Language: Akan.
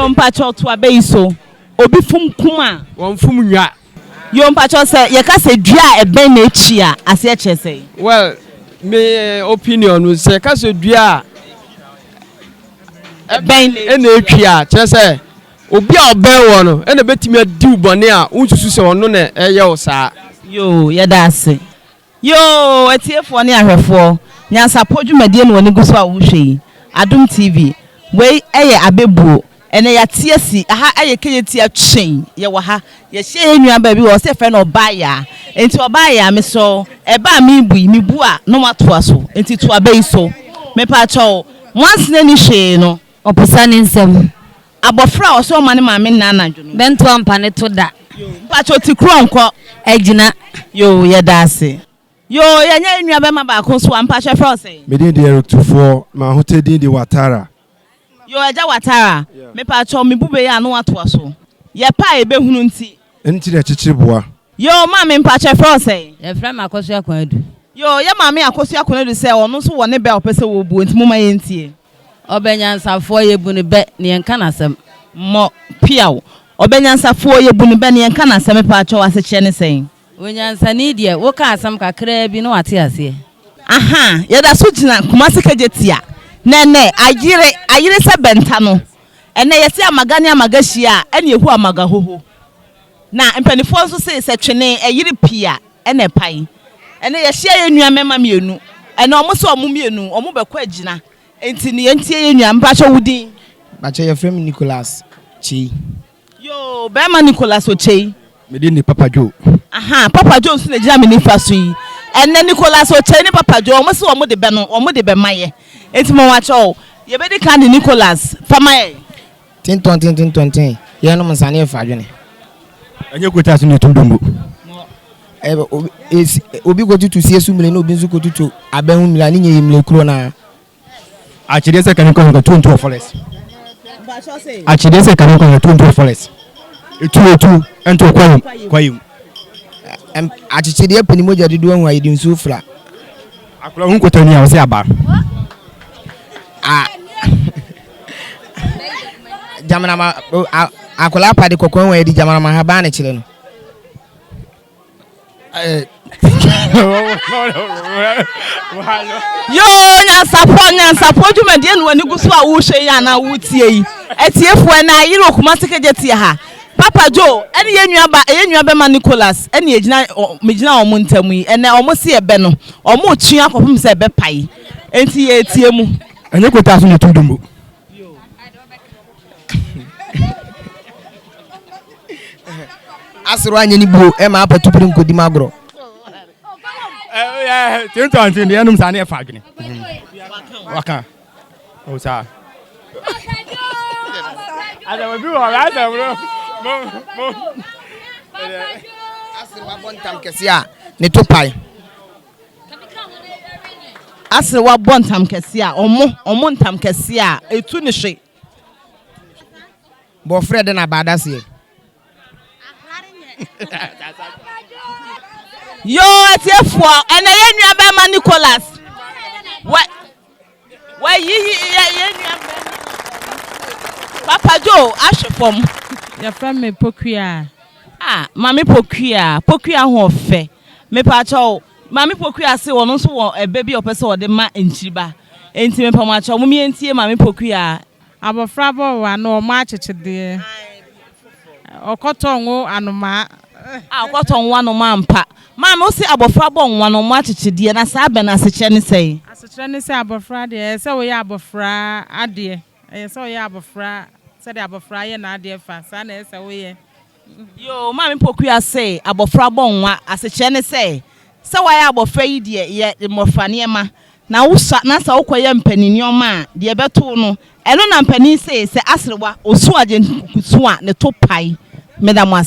Yoo mpakyɛw to aba yi so. Obi fom kum a. Wɔn fom nwa. Yoo mpakyɛw sɛ yɛka sɛ dua a ɛbɛn na akyi a aseɛ kyerɛ sɛn? Well me opinion no sɛ yɛka sɛ dua a ɛbɛn na atwi a kyerɛ sɛ obi a ɔbɛn wɔ no ɛna bɛtumi adi wo bɔne a wonsusu sɛ ɔno na ɛyɛ wo saa. Yoo yɛda ase. Yoo atiefoɔ ne ahwɛfoɔ, Nyansapɔ dwumadie na w'ani gu so a wohwɛ yi, Adom TV. Wei yɛ abɛbuo. Ɛnɛ yɛate asi, aha yɛ Kejetia Kyen, yɛwɔ ha. Yɛahyia yɛn nua baa bi wɔ hɔ, sɛ yɛfrɛ no Ɔbaayaa. Enti Ɔbaayaa, mesrɛ wo, ɛbɛ a merebu yi, mebu a na woatoa so. Enti to abɛ yi so. Mepaakyɛw, nwansena nni hwee no. Ɔposa ne nsam. Abɔfra a ɔsɛ ɔma ne maame nna anadwo no. Bɛnto ampa ne to da. Yoo mpakyɛw ti koro nkɔ. Agyina. Yoo yɛda ase. Yoo yɛnya yɛn nua bɛma baako nso a mpakyɛw yɛfrɛ wo sɛn? Me din de Eric Tufoɔ, m'ahotɛ din de Watara. Yoo agya Watara, mepakyɛw me bu bɛ yi a na watoa so. Yɛpɛ a yɛbɛhunu nti. Nti na ɛkyekyere boa. Yoo maame mpakyɛw yɛfrɛ wo sɛn? Yɛfrɛ me Akosua Konadu. Yoo yɛ maame Akosua Konadu sɛ ɔno nso wɔ ne bɛ a ɔpɛ sɛ wɔbuo nti momma yɛntie. Ɔbɛ nyansafoɔ yɛbu no bɛ ne yɛnka n'asɛm. Mmɔ piaw. Ɔbɛ nyansafoɔ yɛbu no bɛ ne yɛnka n'asɛm mepaakyɛw asekyerɛ ne sɛn? Onyansani deɛ woka asɛm kakraa bi na wate aseɛ. Ahaa yɛda so gyina Kumasi Kejetia na ɛnɛ ayere ayere sɛ bɛnta no ɛnɛ yɛse amaga ne amaga hyia a ɛne ɛhu amaga hoho na mpanifoɔ nso se sɛ twene ɛyere pii a ɛna ɛpae ɛnɛ yɛhyia yɛn nua mɛma mmienu ɛnɛ ɔmo se ɔmo mmienu ɔmo bɛkɔ agyina Enti no yɛntie yɛn nua. Mpakyɛ wo din? Mpakyɛ yɛfrɛ me Nicholas Kyei. Yoo, bɛɛma Nicholas Okyei. Me din de Papa Joe. Ahaa, Papa Joe nso na egyina me nifa so yi. Ɛnnɛ Nicholas Okyei ne Papa Joe, wɔn se wɔn de bɛ no, wɔn de bɛma yɛ. Enti ma wɔakyɛ wo. Yɛbɛdi kan de Nicholas, fa ma yɛn. Tentɔnten tentɔnten, yɛnom nsa ne yɛfa adwene. Ɛnyɛ kota so na etum dombo. Obi kɔtutu sie so mmire na obi nso kɔtutu abɛn ho mmire a ne nyɛ yɛ mmire kuro no ara. Akyedeɛ sɛ kane nkwa tuo ntu wɔ forest. Akyedeɛ sɛ kane nkwa tuo ntu wɔ forest. Etu etu ntu wɔ kwaeɛ mu kwaeɛ mu. Akyekyedeɛ pɛ ne mogya dodoɔ ahu a yɛde nsuo fra. Akwadaa hu nkotani a ɔsɛ aba. A Gyamanama akwadaa pa de kɔkɔɔ ahu a yɛde gyamanama ahaban na kyerɛ no. Yoo, nyansapɔ, nyansapɔ dwumadie na w'ani gu so a wohwɛ yi anaa wotie yi. Atiefoɔ ɛna ayere wɔ Kumasi Kegye ha. Papa Joe ɛne yɛn nua ba, yɛn nua bɛma Nicholas ɛne yɛgyina, megyina wɔn ntam yi. Ɛnɛ wɔn se ɛbɛ no, wɔn retwe akɔpem sɛ ɛbɛpae. Enti yɛretie mu. Ɛnyɛ kota so na ɛtu dumbo. Asoro anyɛ ne buo ɛma apatupere nkɔdi mu agorɔ. Tentɔnten deɛ ɛnom saa ne ɛfa adwene. Waka. O saa. Asɛm bi wɔ hɔ asɛm no mo mo. Asere wabɔ ntam kɛse a ne to pae. Asere wabɔ ntam kɛse a ɔmo ɔmo ntam kɛse a etu ne hwe. Bɔfrɛ de na ba adaseɛ. Yoo atiefoɔ ɛnɛ yɛn nua bɛrima Nicholas wɔ wɔayiyi yɛ yɛn nua bɛrima Papa Joe ahwe fam. Yɛfrɛ me Pokuaa. Ah Maame Pokuaa, Pokuaa ho ɔfɛ. Mepaakyɛw, Maame Pokuaa se ɔno nso wɔ ɛbɛ bi a ɔpɛ sɛ ɔde ma nkyiriba. Enti mepamoakyɛw, mom yɛntie Maame Pokuaa. Abɔfra bɔ wo ano ɔmɔ akyekyedeɛ. Ɔkɔtɔ ngo anomaa. Ah ɔkɔtɔ ngo anomaa ampa. Maame wo se abɔfra bɔ ngo ano ɔmɔ akyekyedeɛ na saa bɛ no asekyerɛ ne sɛn? Asekyerɛ ne sɛ abɔfra deɛ ɛyɛ sɛ woyɛ abɔfra adeɛ. Ɛyɛ sɛ ɔyɛ abɔfra sɛdeɛ abɔfra yɛ n'adeɛ fa, saa na ɛyɛ sɛ woyɛ. Yoo, Maame Pokuya se abɔfra bɔ nwa, asekyerɛ ne sɛ, sɛ woayɛ abɔfra yi deɛ, yɛ mmɔfra nneɛma, na wosua na sɛ wokɔyɛ mpanin nneɛma a, deɛ ɛbɛto wo no, ɛno na mpanin se, sɛ aserewa, ɔsu agyenkuku so a, ne to pae. Meda mo ase.